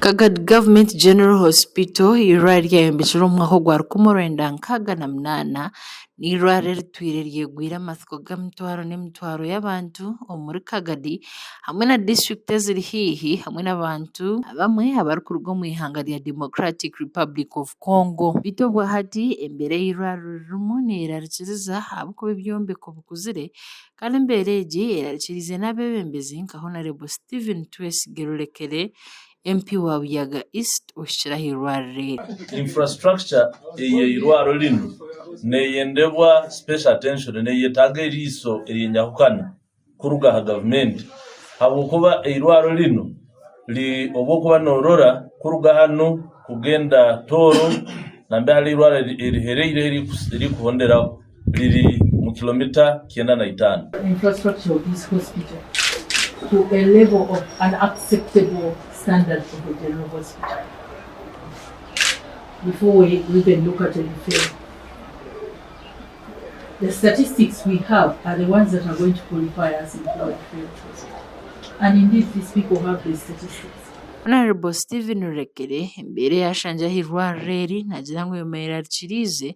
Kagadi Government General Hospital eirwariro ryayombekirwe omu mwaka ogwa 1968, n'eirwariro eritwire ryegwire amatsiko g'emitwaro n'emitwaro y'abantu omuri Kagadi hamwe na disiturikiti eziri haihi hamwe n'abantu abamwe abarikuruga omu ihanga rya Democratic Republic of Congo. Beitu obwahati embeera ei eirwariro ririmu neyerarikiriza ahabw'okuba ebyombeko bikuzire kandi embeera egi erarikiriize n'abeebembezi nka Hon. Stephen Twesige Rurekere, MP wa Buyaga East ohikire aha irwariro eri. Infrastructure ey'eirwariro rinu neyendebwa special attention, neyetaaga eriiso eryenyahukana kuruga aha gavumenti habwokuba eirwariro rinu obu okuba norora kuruga hanu kugenda Tooro nambere hariho eirwariro erihereire erikuhonderaho riri mu kilomita 95. Infrastructure of this hospital to a level of an acceptable standard of a general hospital before we even look at a referral. The statistics we have are the ones that are going to qualify us into a referral hospital. And indeed, these people have the statistics. Hon. Stephen Rurekere embeera eyashangire aha irwariro eri naagira ngu emwerarikiriize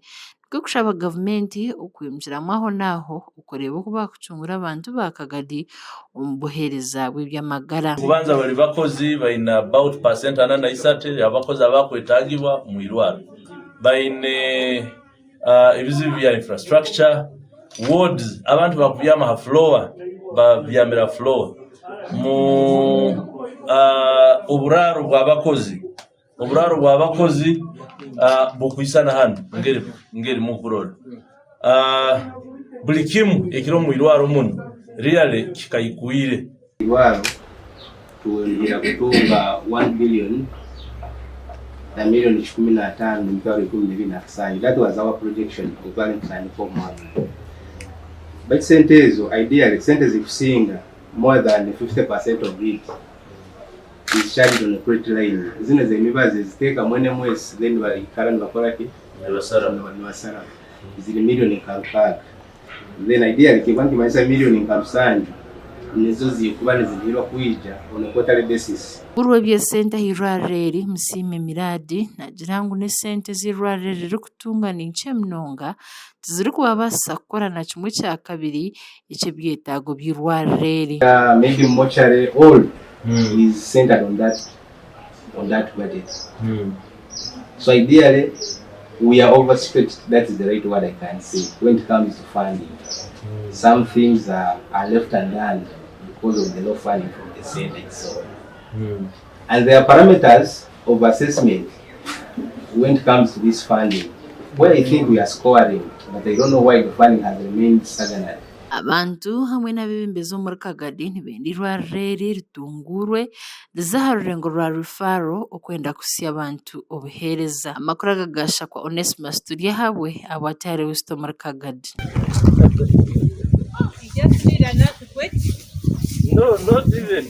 nikwo kushaba gavumenti okwimukiramu aho n'aho okureeba oku baakucungura abantu ba Kagadi omu buheereza bw'eby'amagara. Kubanza bali bakozi baine about 43% abakozi abakwetagibwa mu irwariro, baine ebizibu bya infrastructure, wards, abantu bakubyama ha floor, babyamira floor mu oburaaro bw'abakozi bukwisana hanu ngeri mukurora buli kimu ekiri omu irwariro muno really kikaikwire. Irwaro tuwendera kutunga 1 billion na miliyoni 15 emitwaro 14 n'akasanju. That was our projection otwali ntutandika omwaka, but sente ezo, ideally sente zikusinga more than 50% of it is charged on a credit line. Zino zemibazi eziteekamu NMS, then baikara nibakora ki? Nibasara. Nibasara. Ziri miliyoni nka 6. Then ideally kiba nkimanyisa miliyoni nka 7 nizo zikuba nizihirwa kwija on a quarterly basis. Mukuru w'eby'esente aha irwariro eri, Musiime Miradi, naagira ngu n'esente ez'eirwariro eri ririkutunga ni nkye munonga, tizirikubabaasisa kukora na kimwe kya kabiri eky'ebyetaago by'eirwariro eri. Maybe mortuary, all is centered on that budget. So ideally we are overstretched, that is the right word I can say, when it comes to funding. Some things are left undone because of the low funding from the center itself. And there are parameters of assessment when it comes to this funding where I think we are scoring, but I don't know why the funding has remained stagnant. Abantu hamwe n'abeebembezi omuri Kagadi nibenda eirwariro eri ritunguurwe rize aha rurengo rwa referral okwenda kuhisya abantu obuheereza. Amakuru aga gashakwa Onesmus Turyahabwe ahabwa West omuri Kagadi. You just need an earthquake. No, not even.